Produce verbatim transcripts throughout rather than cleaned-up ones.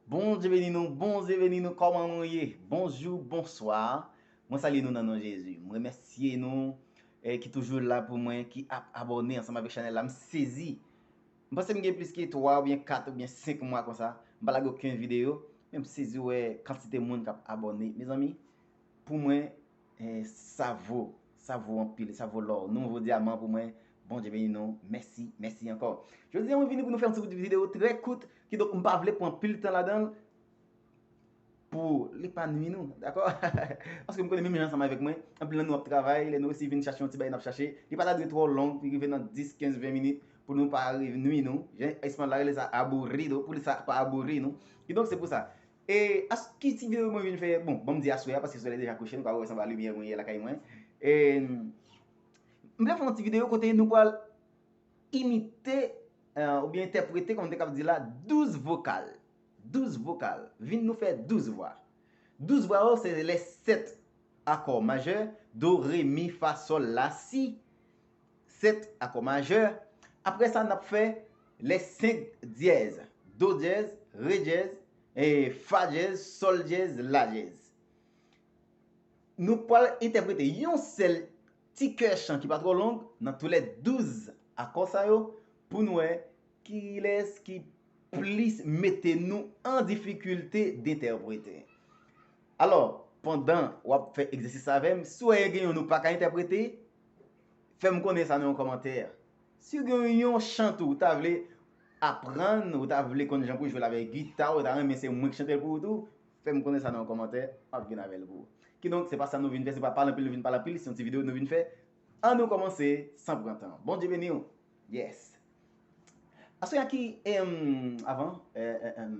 Bondye beni nou, Bondye beni nou, kòman nou ye? Bonjou, bonswa. Mwen salye nou nan non Jezi. Mwen remèsye nou eh, ki toujou la pou mwen, ki ap abòne ansanm avèk chanèl la. M sezi. M panse m gen plis ke twa oubyen kat oubyen senk mwa konsa. M pa lage okenn videyo, men m sezi wè kantite moun k ap abòne. Mezanmi, pou mwen, eh, sa vo, sa vo anpil, sa vo lò. Nouvo dyaman pou mwen. Bondye beni nou. Mèsi, mèsi ankò. Jodi a, mwen vini pou nou fè yon ti videyo trè kout. Kidonk, m pa vle pran anpil tan ladan l pou li pa nwi nou, dakò? Paske m konnen menm jan ansanm avèk mwen, anpil nan nou ap travay, lè nou resi vin chache yon ti bagay n ap chache, li pa ta dwe twò long, li rive nan dis, kenz, ven minit, pou nou pa rive nwi nou. Jan Espann la rele sa aburrido, pou li sa pa aburi nou. Kidonk, se pou sa. E as ki ti videyo mwen vin fè, bon, ban m di aswè a, paske solèy deja kouche, nou ka wè sanba limyè mwen ye lakay mwen. E, m vle fè yon ti videyo kote nou pral imite, eh, oubyen entèprete, kòman m te kab di la, douz vokal. Douz vokal. Vin nou fè douz vwa. Douz vwa yo, se lè sèt akò majè, do, re, mi, fa, sòl, la, si. Sèt akò majè. Apre sa, n ap fè lè senk dyèz. Do dyèz, re dyèz, e, fa dyèz, sòl dyèz, la dyèz. Nou pral entèprete yon sèl ti kè chan ki pa twò long nan toulè douz akò sa yo pou n wè kilès ki plis mete nou an difikilte d entèprete. Alò, pandan w ap fè egzèsis sa avè m, si w wè gen youn ou pa ka entèprete, fè m konnen sa nan yon kòmantè. Si w gen yon chan tou ou ta vle aprann, ou ta vle konn jan pou jwe l avèk gita, ou ta renmen se mwen k chante l pou ou tou, fè m konnen sa nan yon kòmantè, m ap vin avè l pou ou. Kidonk, se pa sa nou vin fè, se pa pale anpil nou vin pale anpil, se yon ti videyo nou vin fè. Ann nou kòmanse san pran tan. Bondye beni w. Yes. Aswè a ki, em, avan, eh, eh, em,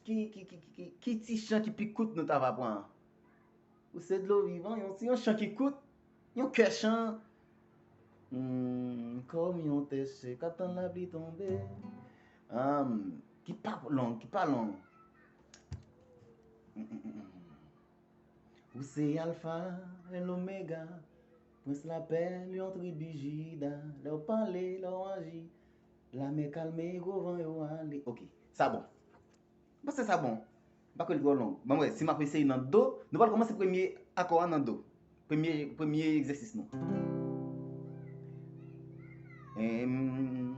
ki, ki, ki, ki, ki, ki ti chan ki pi kout nou ta va pran? Ou se dlo vivan, yon ti, yon chan ki kout, yon kè chan. Hmm, kòm yon tè sèk k ap tann lapli tonbe. Am, ki pa long, ki pa long. Hmm, hmm, hmm, hmm. Ou se Alfa e Lomega, Prens Lapè, Lyon tribi Jida. Lè w pale, lè w aji, lamè kalme, gwo van yo ale. Ok, sa bon. M panse sa bon. M pa kwè l twò long. Ban m wè, si m ap eseye nan do, nou pral kòmanse premye akò a nan do. Premye, premye egzèsis nou. Em,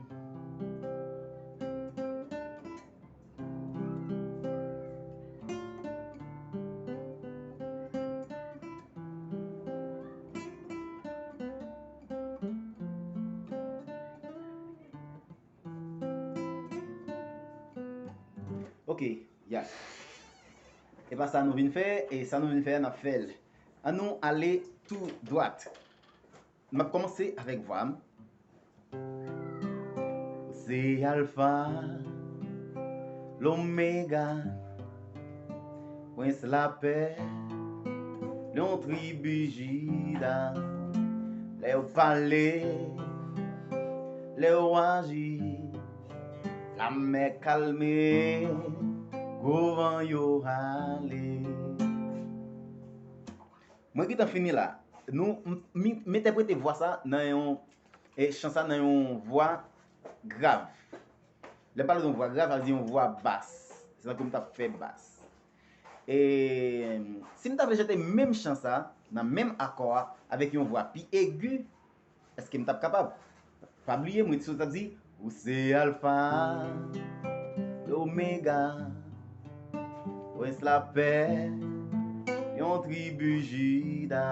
Ok, ya. E pa sa nou vin fè, e sa nou vin fè a, n ap fè l. Ann nou ale tou dwat. M ap kòmanse avèk vwa m. Ou se Alfa, Lomega, Prens Lapè, Lyon tribi Jida. Lè w pale, lè w aji, lamè kalme, gwo van yo ale. Mwen gentan fini la. Nou, m, m, m entèprete vwa sa nan yon, e, chan sa nan yon vwa grav. Lè m pale de yon vwa grav, sa vle di yon vwa bas. Se tankou m t ap fè bas. E si m ta vle chante menm chan sa, nan menm akò a, avèk yon vwa pi egi, èske m t ap kapab? Pa bliye, mwen sot ap di, ou se Alfa, Omega, Prens Lapè, Lyon tribi Jida.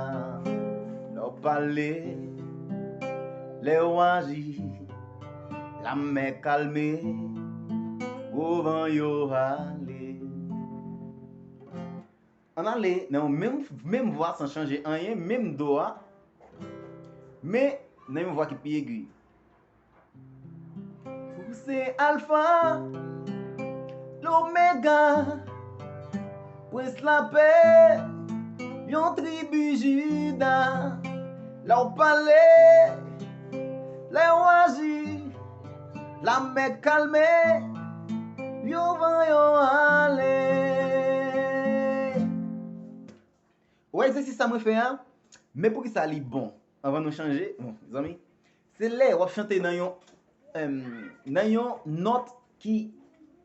Lè w pale, lè w aji, lamè kalme, gwo van yo ale. Ann ale nan yon menm, menm vwa san chanje anyen, menm do a, men nan yon vwa ki pi egi. Ou se Alfa, Lomega, Prens Lapè, Lyon tribi Jida. Lè w pale, lè w aji, lamè kalme, gwo van yo ale. Ou wè egzèsis sa mwen fè a? Men poukisa li bon? Anvan nou chanje, bon, zanmi, se lè w ap chante nan yon, em, nan yon nòt ki,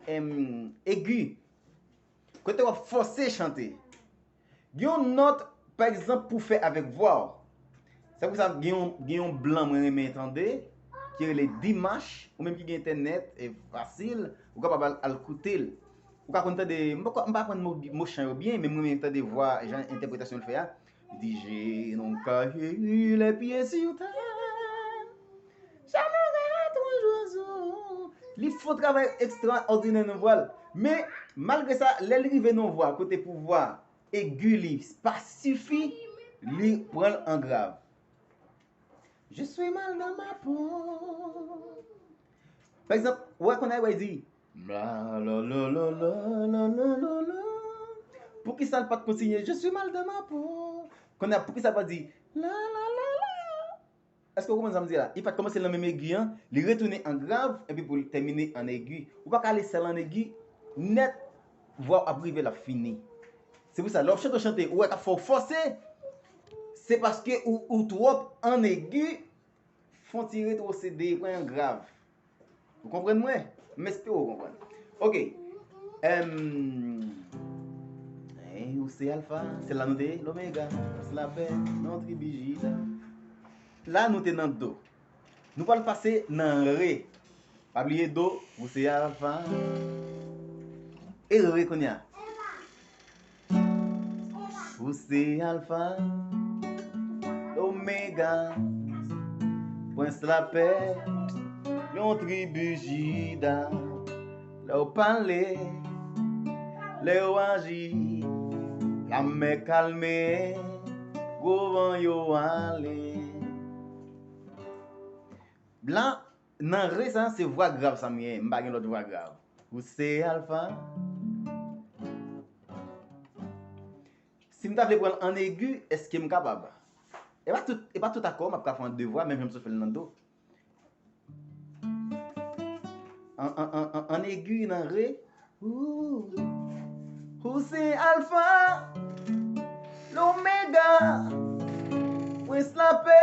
em, egi. Kote w ap fòse chante. Gen yon nòt, pa egzanp, pou fè avèk vwa w. Se pou sa gen yon, gen yon blan mwen renmen tande, ki rele Dimash, ou menm ki gen entènèt, e fasil, ou kapab al, al koute l. Ou ka konn tande, m pa, m pa aprann mo, mo chan yo byen, men mwen renmen tande vwa, jan entèpretasyon l fè a. Li di, je n'ai qu'à les pieds sur terre. J'aimerais être un oiseau. Li fè yon travay ekstraòdinè nan vwa l. Men, malgre sa, lè li rive nan vwa, kote pou vwa egi li pa sifi, li pran l an grav. Je suis mal dans ma peau. Pa egzanp, ou wè kounye a, li di, la, la, la. Poukisa l pa t kontinye, je suis mal dans ma peau? Kounye a, poukisa l pa t di, la, la, la, la? Èske w konprann sa m di la? Li pa t kòmanse nan menm egi an, li retounen an grav, epi pou l tèmine an egi. Ou pa ka ale sèl an egi, nèt, vwa w ap rive, l ap fini. Se pou sa, lè w ap chante, w chante, ou wè k ap fè w fòse, se paske ou, ou twòp an egi, fè yon ti retwosede, pran yon grav. Ou konprann mwen? M espere w konprann. Ok. Em, hey, ou se alfa, se la nou te ye, lomega, se lapè, non tribijida. La nou te nan do. Nou pral pase nan re. Pa bliye do, ou se alfa. E re kounye a. Ou se alfa, omega, prens lapè, lyon tribi Jida. Lè w pale, lè w aji, lamè kalme, gwo van yo ale. La, nan re sa, se vwa grav sa m genyen. M pa gen lòt vwa grav. Ou se alfa. Si m ta vle pran l an egi, èske m kapab? E pa tout, e pa tout akò m ap ka fè an de vwa, menm jan m sot fè l nan do. An, an, an, an, an egi, nan re. Ou, ou se alfa, lomega, prens lapè,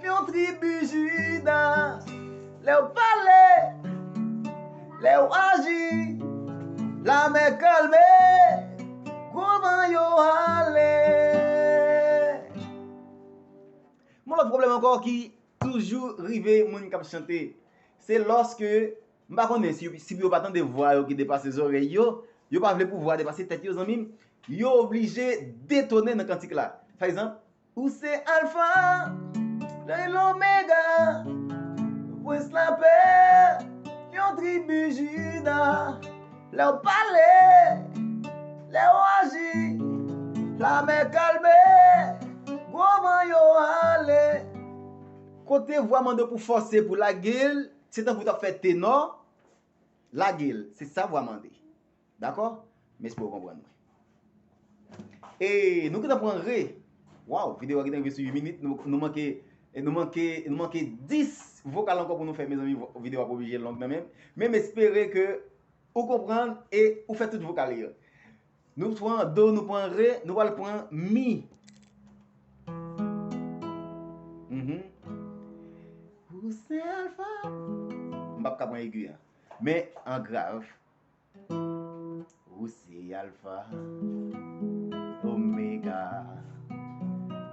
lyon tribi Jida. Lè w pale, lè w aji, lamè kalme, gwo van yo ale. Yon lòt pwoblèm ankò ki toujou rive moun k ap chante, se lòske, m pa konnen si, si yo pa tande vwa yo ki depase zòrèy yo, yo pa vle pou vwa depase tèt yo, zanmi m, yo oblije detonnen nan kantik la. Pa egzanp, ou se alfa, lè lomega, prens lapè, lyon tribi Jida. Lè w pale, lè w aji, lamè kalme, gwo van yo ale. Kote vwa mande w pou fòse pou lage l, se tankou w t ap fè tenò, lage l. Se sa vwa mande. Dakò? M espere w konprann mwen. E nou gentan pran re. Waw, videyo a gentan rive sou uit minit. Nou, nou manke, nou manke, nou manke dis vokal ankò pou nou fè, mezanmi. Videyo a pa oblije long nan menm. Men m espere ke ou konprann e ou fè tout vokal yo. Nou pran do, nou pran re, nou pral pran mi. Mhm. Ou se alfa. M p ap ka pran egi an. Men an grav. Ou se alfa, omega,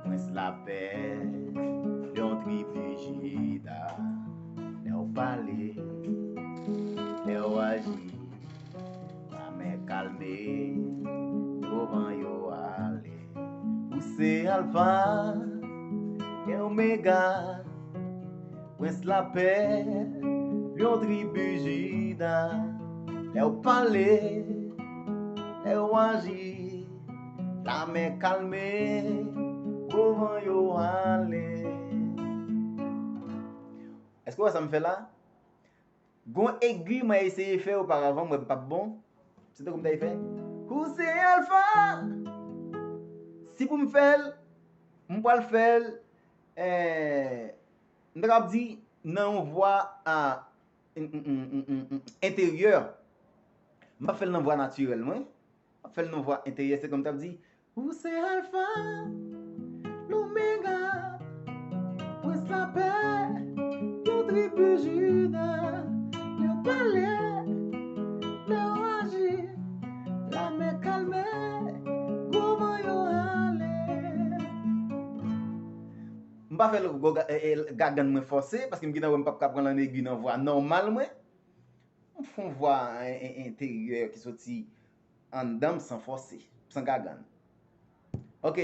prens lapè, lyon tribi Jida. Lè w pale, lè w aji, lamè kalme, gwo van yo ale. Ou se alfa e omega, prens lapè, lyon tribi Jida. Lè w pale, lè w aji, lamè kalme, gwo van yo ale. Èske w wè sa m fè la? Gon egi mwen eseye fè oparavan, mwen m p ap bon. Se tankou m ta fè. Ou se alfa. Si pou m fè l, m pral fè l, eh, m ta kapab di nan yon vwa a, mm, mm, enteryè. M p ap fè l nan vwa natirèl mwen. M ap fè l nan vwa enteryè, se kòm m t ap di, ou se alfa, lomega, prens lapè, lyon tribi Jida, lè w pale, lè w aji, pa fè l go ga- e, e, gagann mwen fòse, paske m gentan wè m p ap ka pran l an egi nan vwa nòmal mwen. M fè yon vwa en- en- enteryè ki soti anndan m san fòse, san gagann. Ok.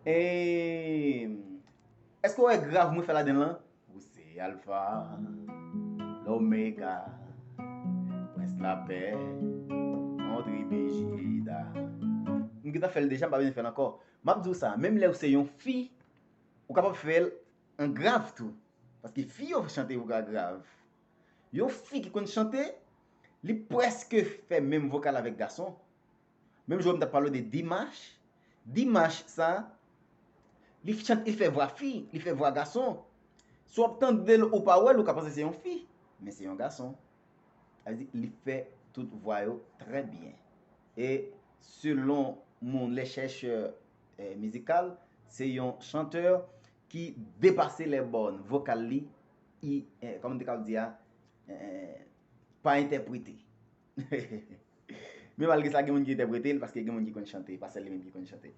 E, èske w wè grav mwen fè ladan l lan? Ou se Alfa, Lomega, Prens Lapè, yon tribi Jida. M gentan fè l deja, m pa bezwen fè l ankò. M ap di w sa, menm lè w se yon fi, ou kapab fè l an grav tou. Paske fi yo chante vokal grav. Yon fi ki konn chante, li prèske fè menm vokal avèk gason. Menm jan m t ap pale w de Dimash, Dimash sa, li chante, li fè vwa fi, li fè vwa gason. Si w ap tande l ou pa wè l, ou ka panse se yon fi, men se yon gason. Sa vle di, li fè tout vwa yo trè byen. E selon moun, les chercheurs eh, mizikal, se yon chantè ki depase les bornes vokal li, i, eh, kòman te ka di a, eh, pa entèprete. Men malgre sa, gen moun ki entèprete l, paske gen moun ki konn chante, pa sèl li menm ki konn chante.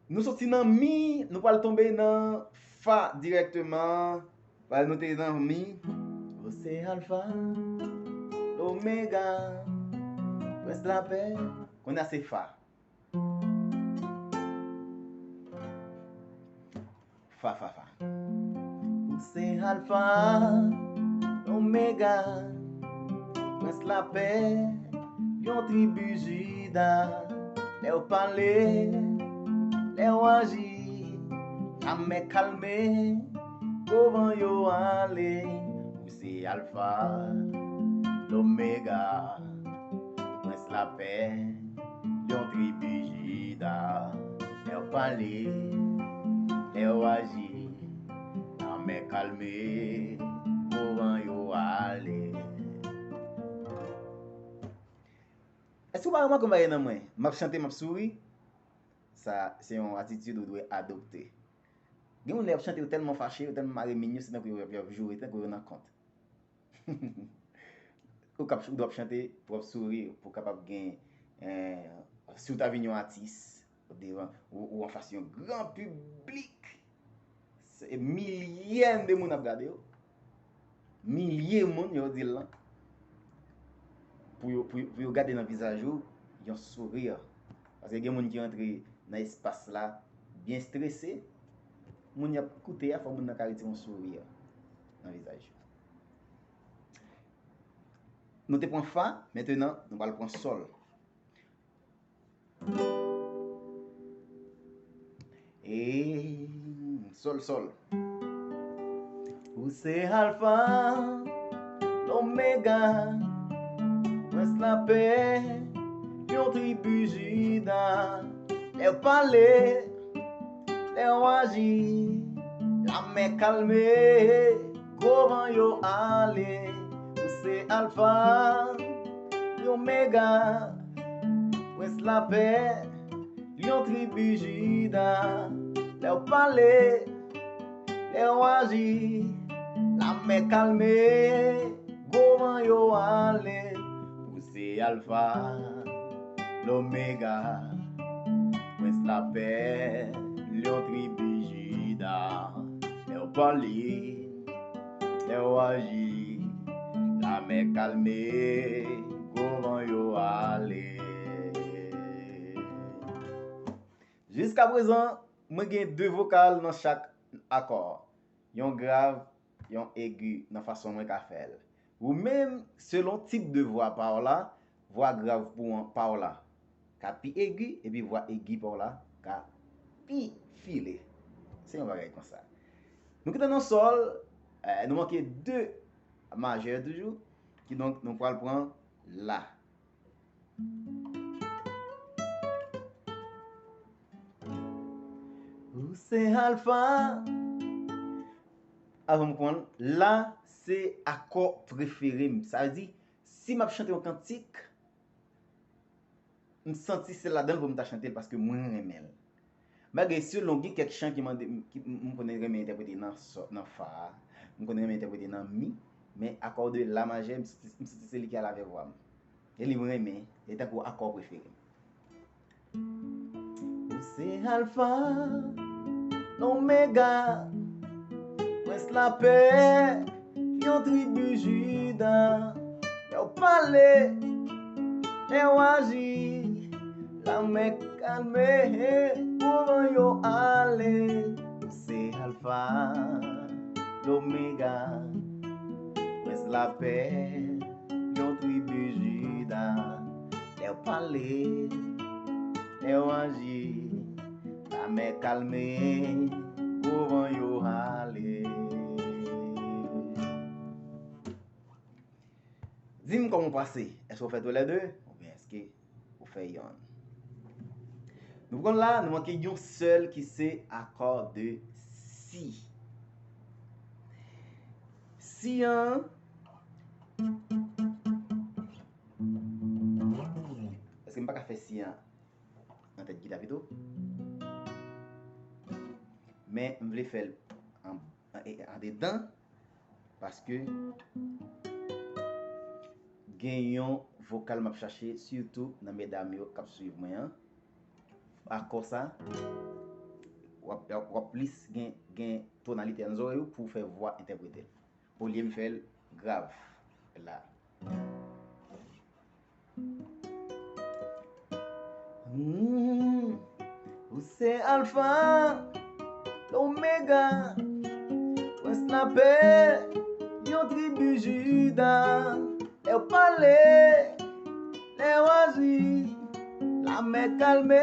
Nou soti nan mi, nou pral tonbe nan fa dirèkteman. Pral nou te nan mi. Ou se Alfa, Omega, Prens Lapè. Kounye a se fa. Fa, fa, fa. Ou se Alfa, Omega, Prens Lapè, yon tribi Jida. Lè w pale, lè w aji, lamè kalme, gwo van yo ale. Ou se Alfa, Omega, Prens Lapè, yon tribi Jida. Lè w pale, lè w aji, lamè kalme, gwo van yo ale. Èske w pa remake yon bagay nan mwen? M ap chante, m ap souri. Sa, se yon atitid ou dwe adopte. Gen moun lè y ap chante, yo tèlman fache, yo tèlman mare min yo, se tankou yo, yo ap joure, tankou yo nan kont. Ou k ap, ou dwe ap chante pou w ap souri, pou w kapab gen, eh, si w ta vin yon atis, ou devan, ou, ou anfas yon gran piblik, se milyè de moun ap gade w, milye moun, yo di l lan, pou yo, pou yo, pou yo gade nan vizaj ou, yon souri. Paske gen moun ki rantre nan espas la byen strese, moun y ap koute a, fò moun nan ka retire yon souri nan vizaj yo. Nou te pran fa, mentenan nou pral pran sòl. E sòl, sòl. Ou se Alfa, Omega, Prens Lapè, yon tribi Jida. Lè w pale, lè w aji, lamè kalme, gwo van yo ale. Ou se Alfa, Omega, Prens Lapè, yon tribi Jida. Lè w pale, lè w aji, lamè kalme, gwo van yo ale. Ou se Alfa, Omega, Prens Lapè, yon tribi Jida. Lè w pale, lè w aji, lamè kalme, gwo van yo ale. Jiskaprezan, mwen gen de vokal nan chak akò. Yon grav, yon egi nan fason mwen ka fè l. Ou menm, selon tip de vwa pa w la, vwa grav pou an pa w la ka pi egi, epi vwa egi pa w la ka pi file. Se yon bagay konsa. Nou kite nan sòl, eh, nou manke de majè toujou, kidonk nou pral pran la. Ou se Alfa. Avan m konn, la se akò prefere m. Sa vle di, si m ap chante yon kantik, m santi se ladan l pou m ta chante l paske mwen renmen l. Malgre selon gen kèk chan ki mande, ki, m, m konnen renmen entèprete nan sò, nan fa, m konnen renmen entèprete nan mi, men akò de la majè, m santi, m santi se li ki al avè vwa m. E li m renmen, e tankou akò prefere m. Ou se Alfa, Omega, prens lapè, yon tribi Jida. Lè w pale, lè w aji, lamè kalme, kou van yo ale. Ou se Alfa, Lomega, prens lapè, yon tribi Jida. Lè w pale, lè w aji, lamè kalme, kou van yo ale. Di m kòman w pase. Èske w fè toulède? Oubyen èske ou fè yonn? Nou pran la, nou manke yon sèl ki se akò de si. Si an. Èske m pa ka fè si an nan tèt gita pito? Men m vle fè l an, an, andedan, paske gen yon vokal m ap chache, sitou nan medam yo k ap swiv mwen an. Akò sa, w ap, w ap plis gen, gen tonalite an zòrèy ou pou w fè vwa entèprete l. Olye m fè l grav la. Hmm, ou se Alfa, Omega, prens lapè, yon tribi Jida. Lè w pale, lè w aji, lamè kalme,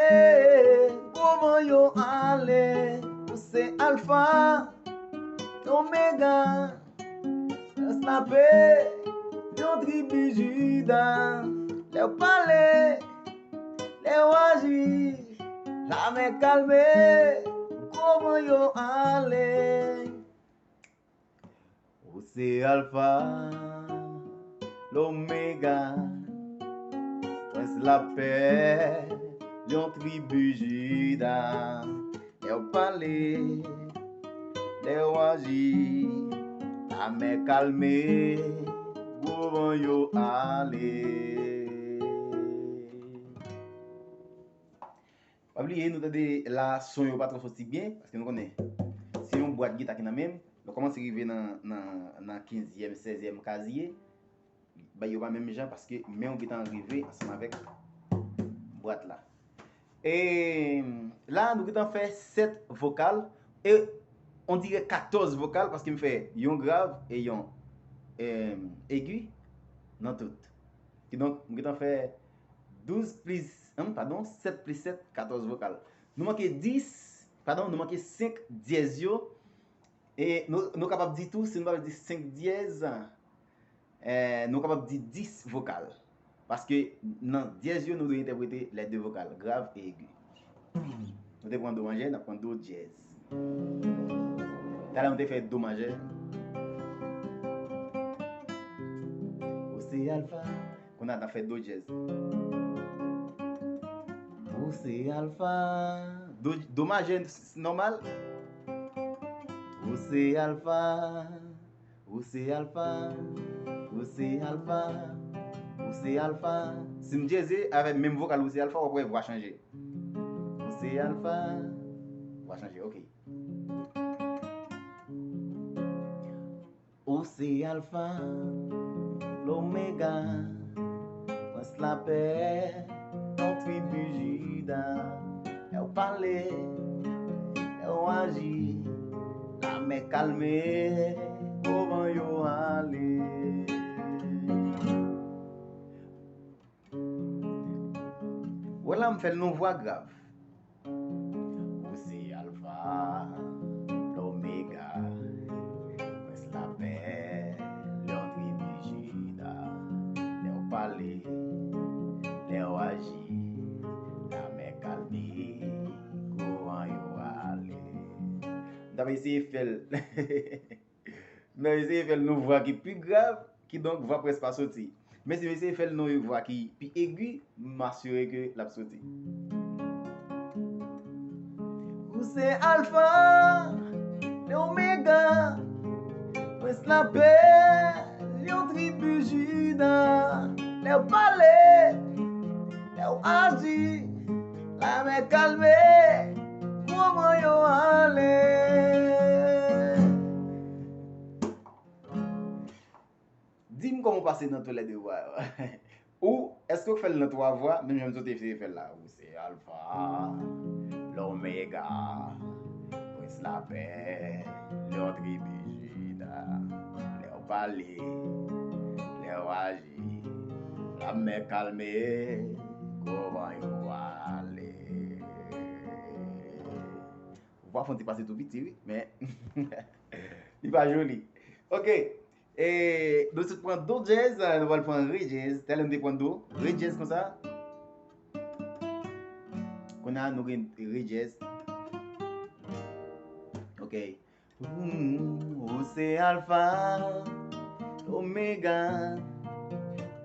kou van yo ale. Ou se Alfa, Omega, prens lapè, yon tribi Jida. Lè w pale, lè w aji, lamè kalme, kou van yo ale. Ou se Alfa, Lomega, prens lapè, lyon tribi Jida. Lè w pale, lè w aji, lamè kalme, gwo van yo ale. Pa bliye, nou tande la, son yo pa twò soti byen, paske nou konnen se yon bwat gita ki nan men m. Nou kòmanse rive nan, nan, nan kenzyèm, sèzyèm kaziye. Bay yo pa menm jan, paske men w gentan rive ansanm avèk bwat la. E la, nou gentan fè sèt vokal, e on dirè katòz vokal, paske m fè yon grav e yon, e, egi nan tout. Kidonk, m gentan fè douz plis, hmm, padon, sèt plis sèt, katòz vokal. Nou manke dis, padon, nou manke senk dyèz yo. E nou, nou kapab di tou, si nou pa vle di senk dyèz, e, nou kapab di dis vokal. Paske nan dyèz yo, nou dwe entèprete lè de vokal, grav e egi. Nou te pran do majè, n ap pran do dyèz. Talè nou te fè do majè. Ou se Alfa. Kounye a n ap fè do dyèz. Ou se Alfa. Do, do majè s-, nòmal. Ou se Alfa. Ou se Alfa. Ou se Alfa. Ou se Alfa. Si m dyeze avèk menm vokal ou se Alfa, w ap wè vwa chanje. Ou se Alfa. Vwa chanje, ok. Ou se Alfa, Lomega, prens lapè, nan tribi Jida. Lè w pale, lè w aji, lamè kalme, gwo van yo ale. Wè la, m fè l nan vwa grav. Ou se Alfa, Lomega, prens lapè, lyon tribi Jida. Lè w pale, lè w aji, lamè kalme, gwo van yo ale. M t ap eseye fè l. M eseye fè l nan vwa ki pi grav, kidonk vwa prèske pa soti. Men si m eseye fè l nan yon vwa ki pi egi, m asire ke l ap soti. Ou se Alfa, Omega, prens lapè, lyon tribi Jida. Lè w pale, lè w aji, lamè kalme, gwo van yo ale. Kòman w pase nan toulède vwa yo? Ou, èske w fè l nan twa vwa, menm jan m sot eseye fè l la? Ou se Alfa, Lomega, Prens Lapè, Lyon Tribi Jida. Lè w pale, lè w aji, lanmè kalme, gwo van yo ale. Vwa fon ti pase tou piti, wi, men li pa joli. Ok. E, nou sot pran do djèz, nou pral pran re djèz. Talè nou te pran do, re djèz konsa. Kounye a nou gen re djèz. Ok. Hmm, ou se Alfa, Omega,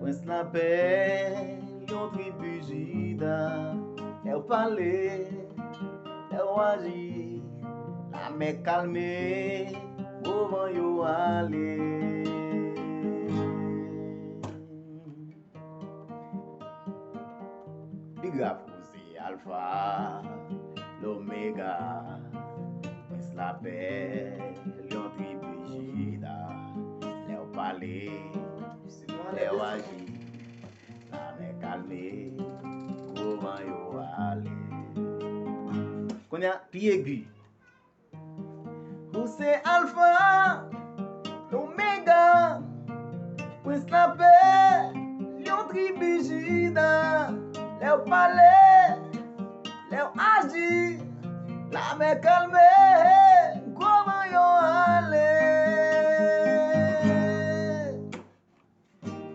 Prens Lapè, Lyon Tribi Jida. Lè w pale, lè w aji, lanmè kalme, gwo van yo ale. Pi grav, ou se Alfa, Lomega, Prens Lapè, Lyon Tribi Jida. Lè w pale, lè w aji, lanmè kalme, gwo van yo ale. Kounye a, pi egi. Ou se Alfa, Omega, Prens Lapè, Lyon Tribi Jida. Lè w pale, lè w aji, lanmè kalme, gwo van yo ale.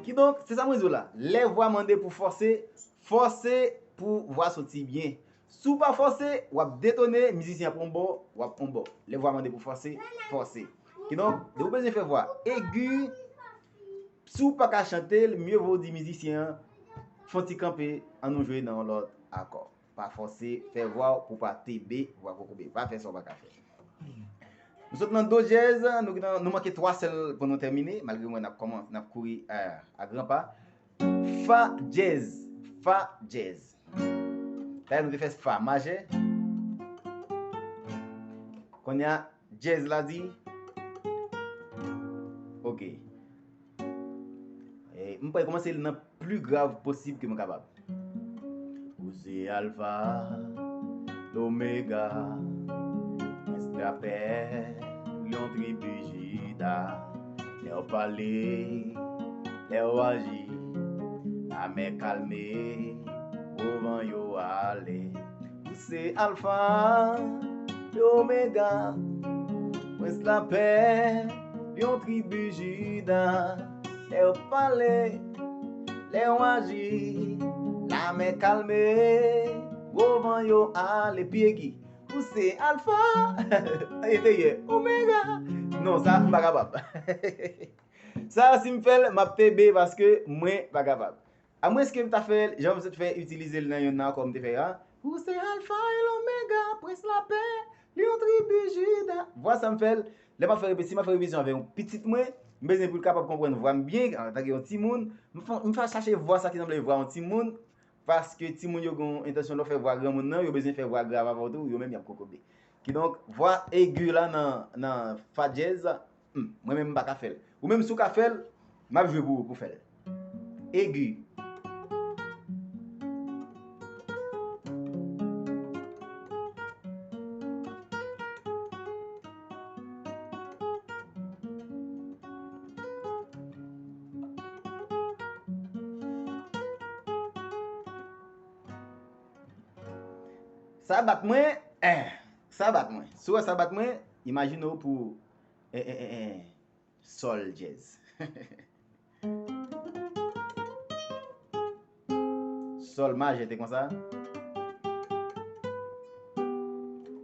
Kidonk, se sa mwen di w la. Lè vwa mande pou fòse, fòse pou vwa soti byen. Si w pa fòse, w ap detone, mizisyen ap on bò, w ap on bò. Lè vwa mande pou fòse, fòse. Kidonk, depi w bezwen fè vwa egi, si w pa ka chante l, mye vo w di mizisyen an, fè on ti kanpe, ann nou jwe nan yon lòt akò. Pa fòse, fè vwa w pou pa tebe vwa kokobe. Pa fè sa w pa ka fè. Nou sot nan do djèz, nou, gen- nou manke twa sèl pou nou tèmine, malgre mwen n ap kòman, n ap kouri a, a gran pa. Fa djèz, fa djèz. Talè nou te fè fa majè. Kounye a, djèz la di. Ok. E, m pral kòmanse l nan pli grav posib ke m kapab. Ou se Alfa, Omega, Prens Lapè, Lyon Tribi Jida. Lè w pale, lè w aji, lanmè kalme, gwo van yo ale. Ou se Alfa, Omega, Prens Lapè, Lyon Tribi Jida. Lè w pale, lè w aji, lanmè kalme, gwo van yo ale. Pi egi. Ou se Alfa, e te ye, Omega. Non, sa, m pa kapab. Sa, si m fè l, m ap tebe paske mwen pa kapab. Amwenske m ta fè l, jan m sot fè itilize l nan yonn nan akò m te fè a. Ou se Alfa e Omega, Prens Lapè, Lyon Tribi Jida. Vwa sa m fè l, lè m ap fè repeti-, si m ap fè repetisyon avèk yon pitit mwen, m bezwen pou l kapab konprann vwa m byen, antanke yon timoun. M fè, m fè chache vwa sa ki sanble vwa yon timoun, paske timoun yo gen yon entansyon lè w fè vwa granmoun nan, yo bezwen fè vwa grav avè w tou, yo menm y ap kokobe. Kidonk, vwa egi la nan, nan fa djèz, Hmm, mwen menm m pa ka fè l. Ou menm si w ka fè l, m ap jwe pou ou pou fè l. Egi. Sa bat mwen, eh, sa bat mwen. Si w wè sa bat mwen, imajine w pou, eh, eh, eh, eh, sòl djèz. Sòl majè te konsa.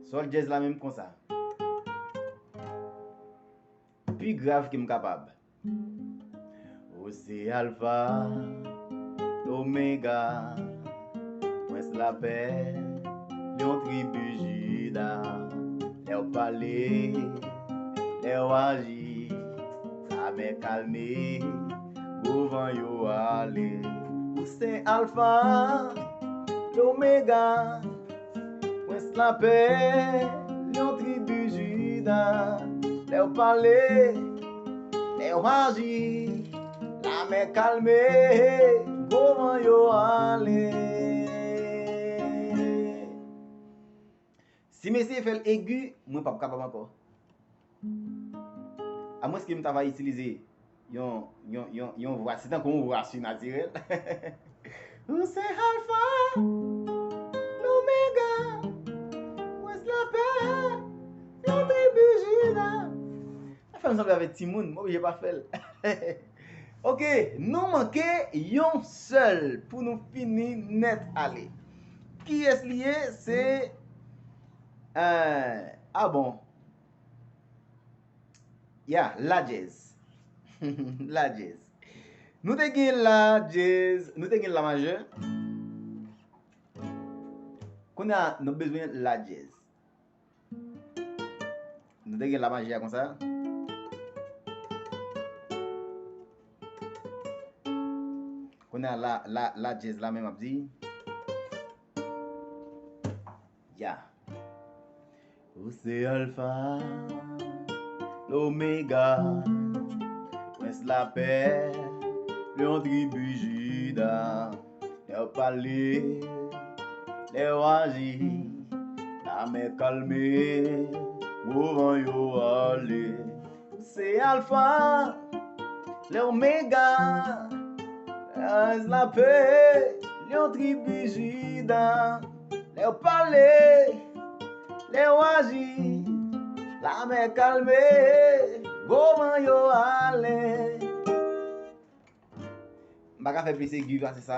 Sòl djèz la menm konsa. Pi grav ke m kapab. Ou se Alfa, Omega, Prens Lapè, Lyon Tribi Jida. Lè w pale, lè w aji, lanmè kalme, gwo van yo ale. Ou se Alfa, Omega, Prens Lapè, Lyon Tribi Jida. Lè w pale, lè w aji, Mè kalme, gwo van yo ale. Si m eseye fè l egi, mwen p ap kapab ankò. Amwenske m ta va itilize yon, yon, yon, yon vwa, se tankou yon vwa sinatirèl. Ou se Alfa, Lomega, Prens Lapè, yon tribi Jida. Sa fè m sanble avèk timoun, m oblije pa fè l. Ok, nou manke yon sèl pou nou fini nèt ale. Kiyès li ye? Se, eh, ah bon. Ya, la dyèz. La dyèz. Nou te gen la dyèz, nou te gen la majè. Kounye a, nou bezwen la dyèz. Nou te gen la majè a konsa. Kounye a la, la, la dyèz la menm ap di. Ya. Ou se Alfa, Lomega, Prens Lapè, Lyon tribi Jida. Lè w pale, lè w aji, lamè kalme, gwo van yo ale. Ou se Alfa, Lomega, Prens Lapè, Lyon tribi Jida. Lè w pale, lè w aji, lamè kalme, gwo van yo ale. M pa ka fè plis egi pase sa.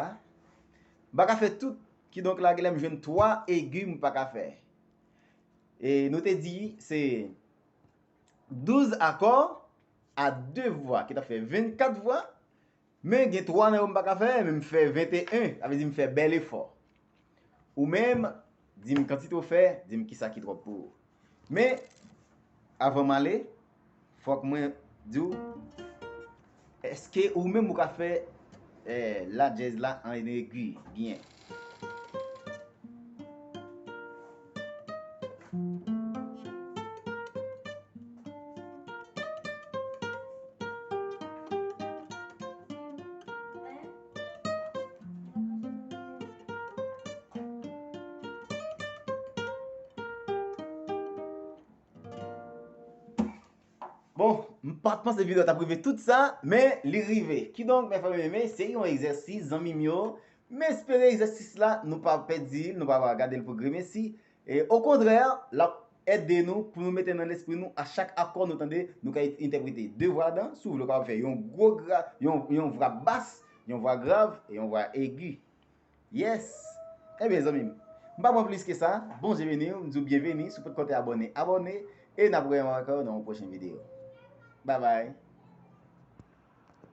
M pa ka fè tout. Kidonk la, genlè m jwenn twa egi m pa ka fè. E nou te di se douz akò a de vwa ki t ap fè vennkat vwa. Men gen twa nan yo m pa ka fè, men m fè venteyen, sa vle di m fè bèl efò. Ou menm, di m kantite w fè, di m kisa ki twòp pou ou. Men, avan m ale, fòk mwen di w, èske ou menm ou ka fè, eh, la dyèz la an egi byen? Bon, m pa t panse videyo a t ap rive tout sa, men li rive. Kidonk, mè frè m, mè sè, se yon egzèsis, zanmi m yo. M espere egzèsis la, nou pa pèdi l, nou pa gade l pou gremesi. E okontrè, l ap ede nou pou nou mete nan lespri nou, a chak akò nou tande, nou ka entèprete de vwa ladan. Si w vle, w kapab fè yon gwo gra, yon, yon vwa bas, yon vwa grav e yon vwa egi. Yes! Ebyen, zanmi m, m pa pran plis ke sa. Bondye beni w, m di w byenveni. Si w potko te abòne, abòne. E n ap wè ankò nan yon pwochen videyo. Babay!